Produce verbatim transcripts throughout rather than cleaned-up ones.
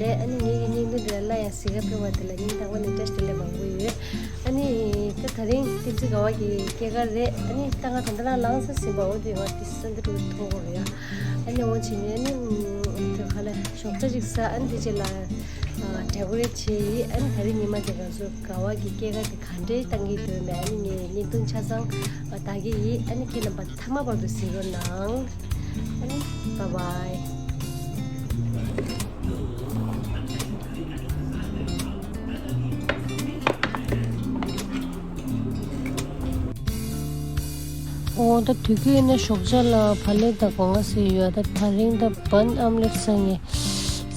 རེད། ཨ་ནི་ངེད་ཀྱི་བརྙན་ཐུང་འདི་ལ་སླར་ཡང་གཟིགས་ག་ཕེབས་པ་དེ་ལ་སྙིང་ཐག་པ་ནས་བཀྲ་ཤིས་བདེ་ལེགས་མང་པོ་ཡོད། ཨ་ནི་ད་ད་རིང་བསྟན་འཛིན་དགའ་བ་གི་སྐྱེས་སྐར་རེད། ཨ་ནི་ད་ང་ད་ལྟ་རང་ལངས་ས་ཟིན་པ། འོ་དེ་ང་དེ་ས་འདི་རུ་མཐོང་གི་རེད་ཡ། ཨ་ནི་འོ་བྱས་ནས་ཨ་ནི་དེ་ག་ལ་ཞོགས་ཇ་ཅིག་ཟ། ཨ་ནི་དེ་རྗེས་ལ་ཨ་decorate་བྱས་ཡིན། ཨ་ནི་ད་རིང་ཉི་མ་དེ་ང་ཚོ་དགའ་བ་གི་སྐྱེས་སྐར་དེ་ག་འདྲས་བཏང་གི་འདུག་མེད། ཨ་ནི་ངས་བརྙན་ཐུང་ཆ་ཚང་ལྟ་གི་ཡིན། ཨ་ནི་ཁྱེད་རྣམ་པ་མཐའ་མ་བར་དུ་གཟིགས་རོགས་གནང་། ཨ་ནི་bye bye། ཨོ་ད་དུས་རྒྱུན་ནས་ཞོགས་ཇ་ལ་བག་ལེབ་དང་སྒོ་ང་ཟོས་ཡོད། ད་ད་རིང་ད་bun omelette་ཟ་ངེས།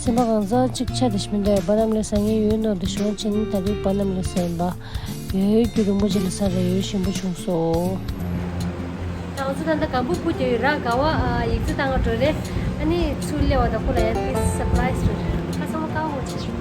སེམས་པ་གང་ཚ་གཅིག་ཆ་དེ་ཞིག་མི་འདུག bun omelette་ཟ་ངེས་ཡོད་ནོ་དེ་ཞུ་བ་ཕྱིན། ད་རིང་bun omelette་ཟ་ཡིན་པ། ཡོད་རྒྱུ་རིན་པོ་ཆེ་ལ་ས་རེ་ཡོད་ཞིམ་པོ་བྱུང་སོ། ང་ཚོ་ད་ལྟ་སྒམ་པོ་སྤུ་རྒྱག་ཡོད་ར། དགའ་བ་ཨ་ཡིག་ཚད་བཏང་ག་འགྲོ་རེད། ཨ་ནི་ཚུར་སླེབས་པ་དང་ཁོ་ལ་ཡང་ཏིས་surprise་རེད། ཁ་སང་མ་ཀའོ་བོ་ཆེ་ཞུ།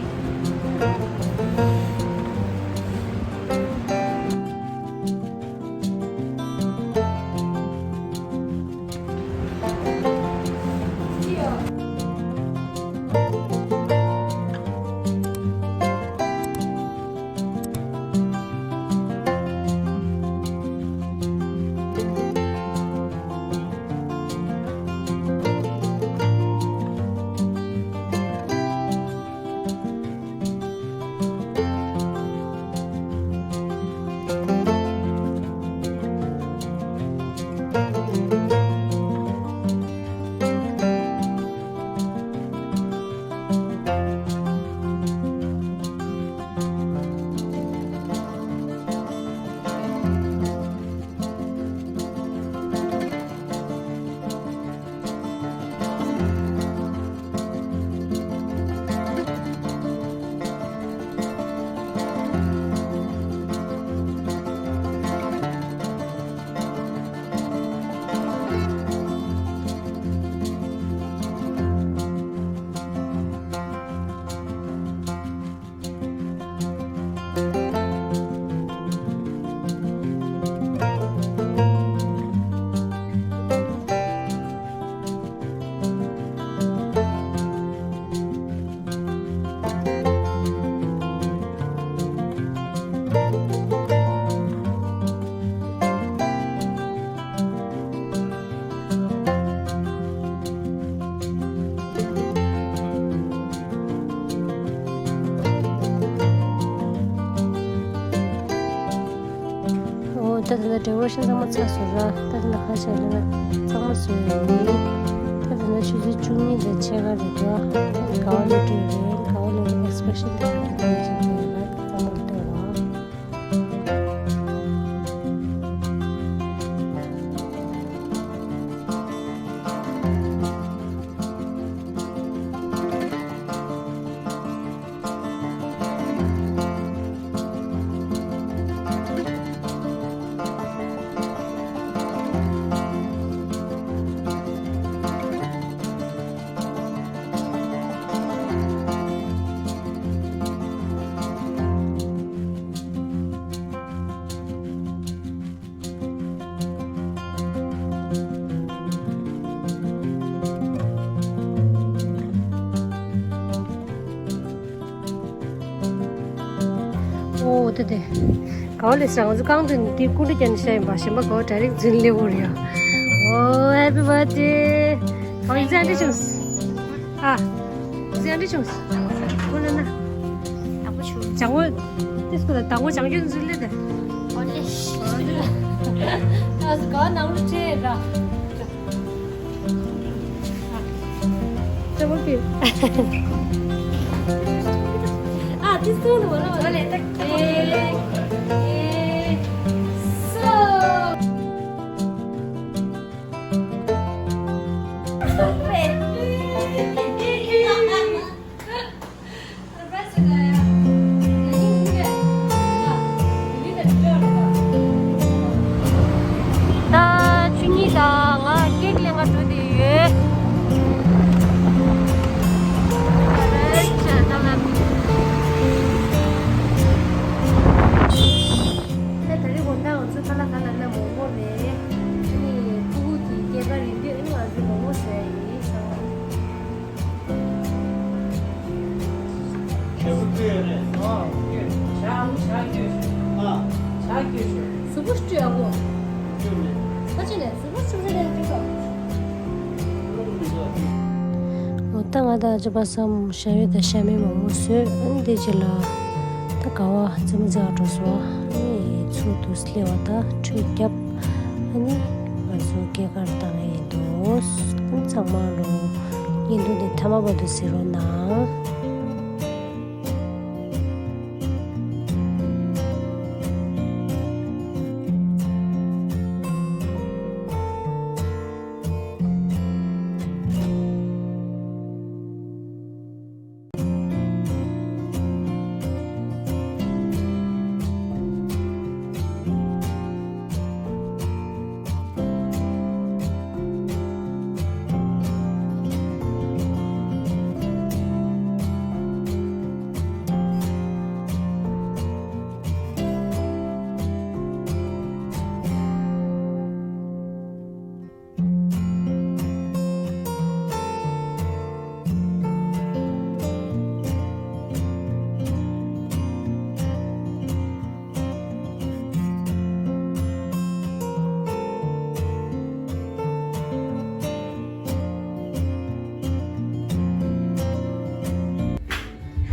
ཨོ་ད་ད་ལྟ་decoration་ཚང་མ་ཚར་སོང་ར། ད་ད་ལྟ་ཁ་ཤས་ལ་ཚང་མ་བཟོས་ཡོད། ད་ད་ལྟ་ཆུ་ཚོད་བཅུ་གཉིས་དང་ཕྱེད་ཀ་རེད་འདུག་ད་ད་ལྟ་དགའ་བ་སླེབས་འགྲོ་རེད། དགའ་བ་སླེབས་ནས་expression་དང་decoration་དེ་ཡོད་ལ་ཚང་མ་ལྟ་བ། ཨོ་དེ་དེ། ག་བ་ལས་སང་ང་ཚོ་རྐང་དུ་འདི་སྐུ་འདྲ་ཀྱང་ཤ་ཡིན་པ་གཞན་པ་ག་བ་direct་འཛིན་ལེ་འུར་ཡ། ཨོ་happy birthday། ག་བ་ཡིག་ཚད་འདྲ་བྱུང་། ཨ། ཡིག་ཚད་འདྲ་བྱུང་། ཁོ་ན་ན། དང་པོ་ཆུ། ལྗང་བོ། དེ་སྐུ་ལ་དང་པོ་ལྗང་གྱོན་འཛིན་ལེ་དེ། ཨོ་ལེ། ཨ་ཟུ་ག་ནང་ལ་ཁྲེ་ར། ཨ། ཨ། དེ་སོང་ནི་བ་ལ་བ་ལ་ལེ་ཏག་ཏེ། ཨེ། སོ། ད་ཆུ་གཉིས་དང་ང་ཀེག་ལེན་ག་འགྲོ་བསྡད་ཡོད། ད་ད་རེས་དགོང་དག་ང་ཚོ་ཁ་ལག་ཁ་ལག་ན་མོག་མོག་རེད། ཨ་ནི་ཕྲུ་གུ་གི་སྐྱེས་སྐར་ཡིན་དུས་ཨ་ནི་ང་ཚོ་མོག་མོག་ཟ་ཡ་ཡིན་ཟེར་བ། འོ་ད་ང་དང་ཅོ་པ་སང་ཞ་ཡོད་དང་ཤ་མེད་མང་པོ་བཟོས། ཨ་ནི་དེ་རྗེས་ལ་ད་ག་བ་རྩེད་མོ་རྩེ་བ་འགྲོ་སོང་། ཨ་ནི་ཚུར་དུ་སླེབས་པ་ད་ཁྲུས་བརྒྱབ། ཨ་ནི་ང་ཚོ་སྐྱེས་སྐར་བཏང་ཡས་ཡིན་འདུག་ཨ་ནི་ཚང་མ་ལོ་བརྙན་ཐུང་འདི་མཐའ་མ་བར་དུ་གཟིགས་རོགས་གནང་།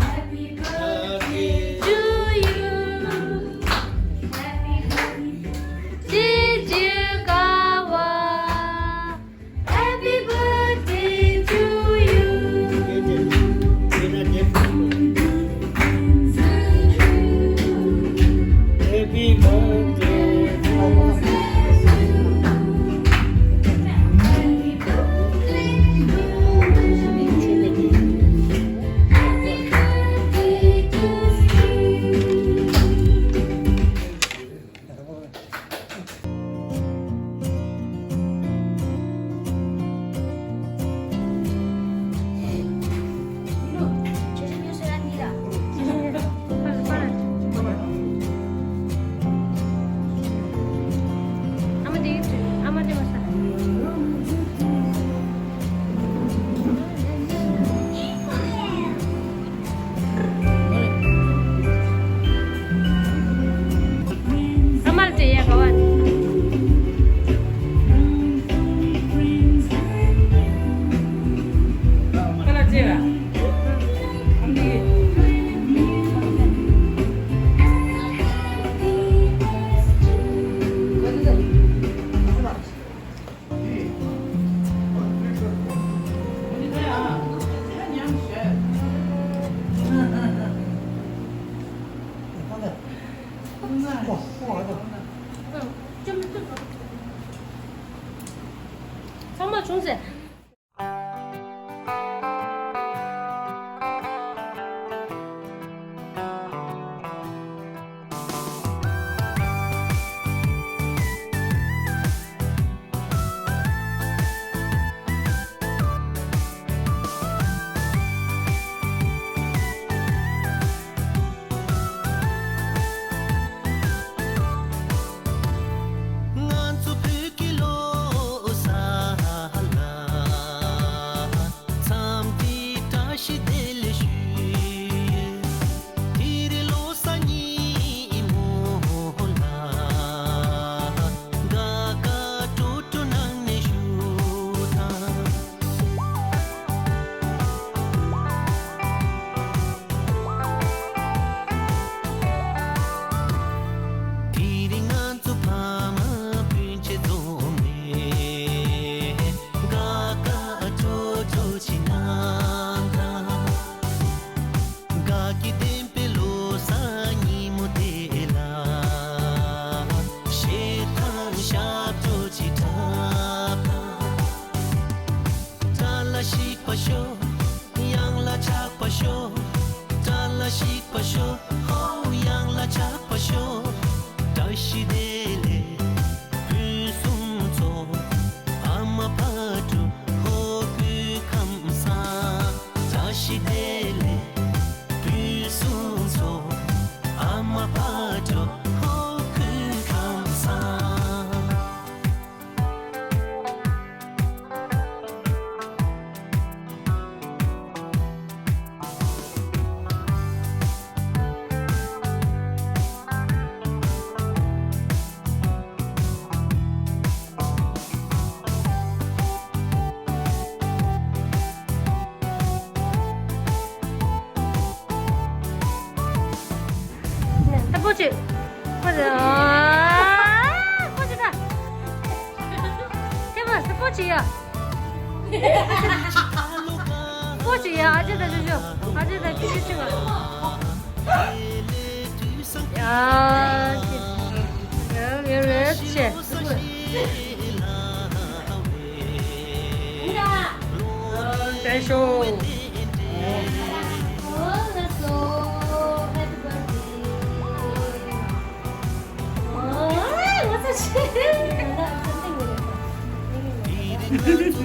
Happy birthday to you. Happy birthday to you. Happy birthday to you. Happy birthday. ཚང་མ་བྱུང་ཟེར། ང་ཚོ་བོད་ཀྱི་ལོ་གསར་ལ། སྤོ་བྱེད་ཡ། སྤོ་བྱེད་ཡ། ཨ་ཅེ་དང་ཅོ་ཅོ། ཨ་ཅེ་དང་ཅོ་ཅོ་ཆུང་བ། ཡ། ཡ་ཡ་རེད་ཆེ། དེ་ཤོ། ཅི་སུ་རེད།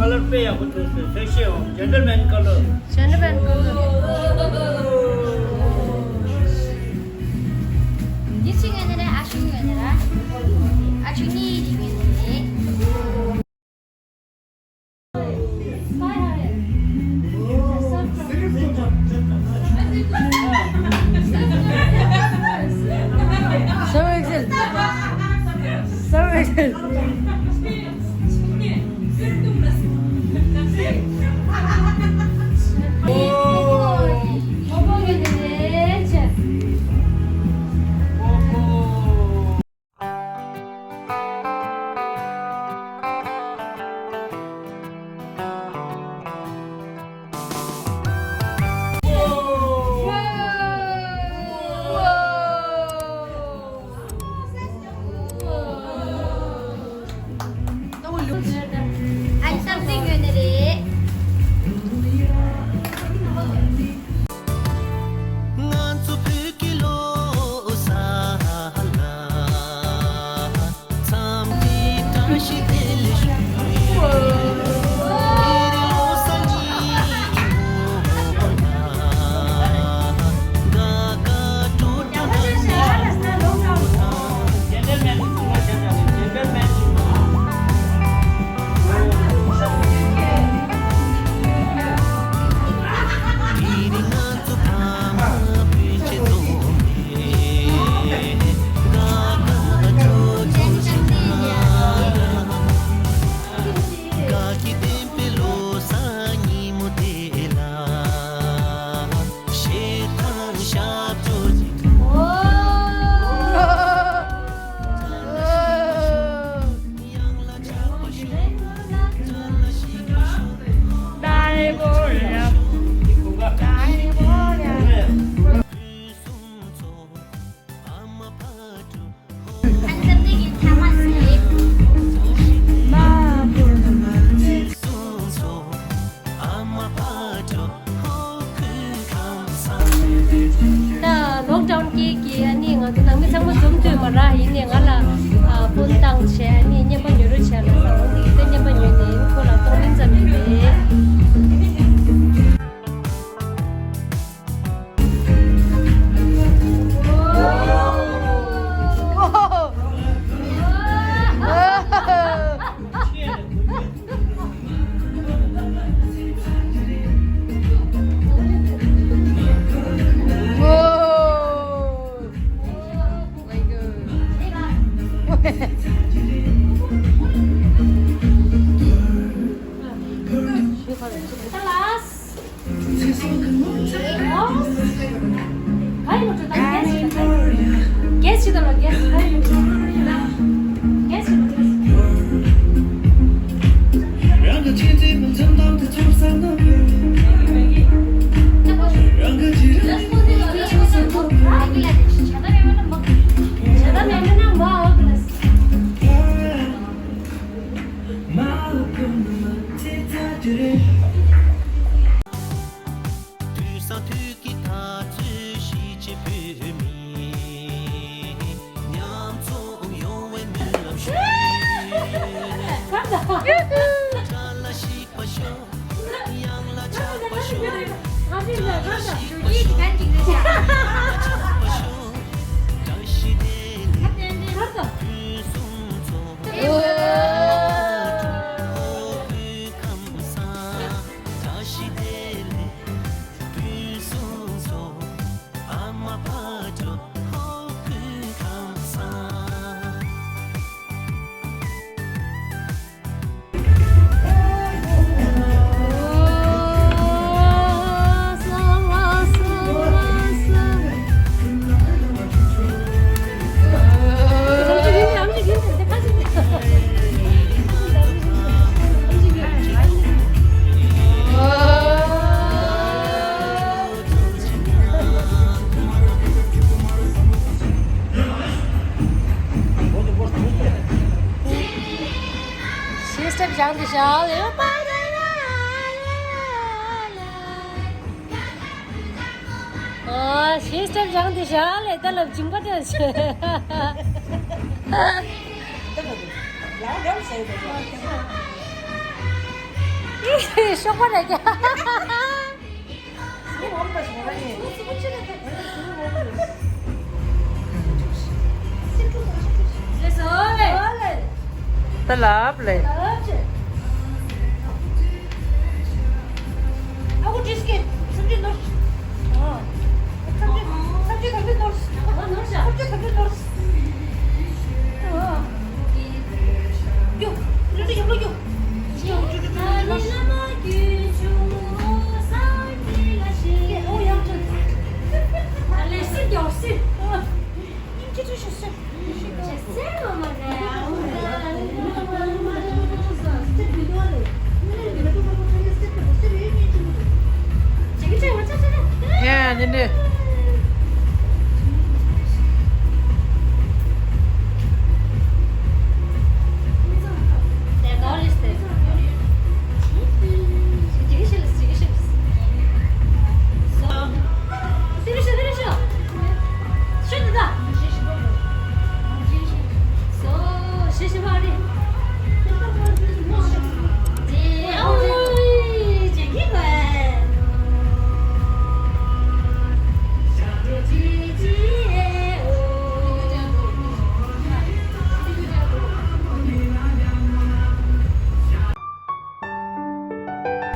Color དཔེ་ཡག་པོ་ཐུག་སོང་། ཐུགས་རྗེ་ཆེ། Gentleman color. Gentleman color. འདི་ཅི་ངན་ནི་རེད། ཨ་ཆུང་ངན་ནི་རེད། ཨ་ཆུང་གཉིས་ཀྱི་ངན་ནི་རེད། Serve excel. Serve excel. Class. དུས་སང་དུས་ཀྱི་འཐབ་རྩོད་གཞིས་བྱེས་བོད་མི་མཉམ་འཛོམས་ཡོང་བའི་སྨོན་ལམ་ཞུ། གང་ལ། གྲྭ་ལ་གཞིས་པ་ཤོག་ཡང་ལ་ཆགས་པ་ཤོག་གྲྭ་ལ་གཞིས་པ་ཤོག་ཡང་ལ་ཆགས་པ་ཤོག་བཀྲ་ཤིས་བདེ་ལེགས་ཕུན་སུམ་ཚོགས། ཨོ། ཕུན་ཁམས་བཟང་བཀྲ་ཤིས་བདེ་ལེགས། ཕུན་སུམ་ཚོགས། ཨ་མ་ཕ་གྲོ་ཧོ་ཕུན་ཁམས་བཟང་། ཤེས་སྟེབས་བཞག་འདི་བཞག་ལེ་པ། ཨ་ཤེས་སྟེབས་བཞག་འདི་བཞག་ལེ་ད་ལབ་ཅིང་པ་ཏེ། ཤོག་པ་རེད་ཀྱ། ད་ལབ་ལེ། ཡ་ནི་ནི།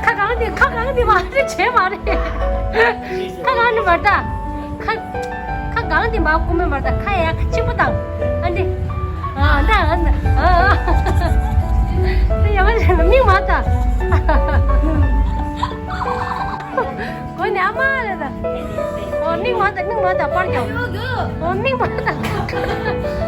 ཁ་གང་དེ་ཁ་གང་དེ་མ་རེད་བྱས་མ་རེད། ཁ་གང་ནི་མ་ད། ཁ་ཁ་གང་དེ་མ་ཀུ་མེ་མ་ད་ཁ་ཡ་ཁ་ཆེ་པོ་དང་། ཨ་འདི། ཨ་ད་ཨ་ད་ཨ། དེ་ཡ་མ་རེད་མིག་མ་ད། གོ་ནི་ཨ་མ་རེད་ད། ཨོ་མིག་མ་ད་མིག་མ་ད་པར་ཀྱང་། ཨོ་མིག་མ་ད།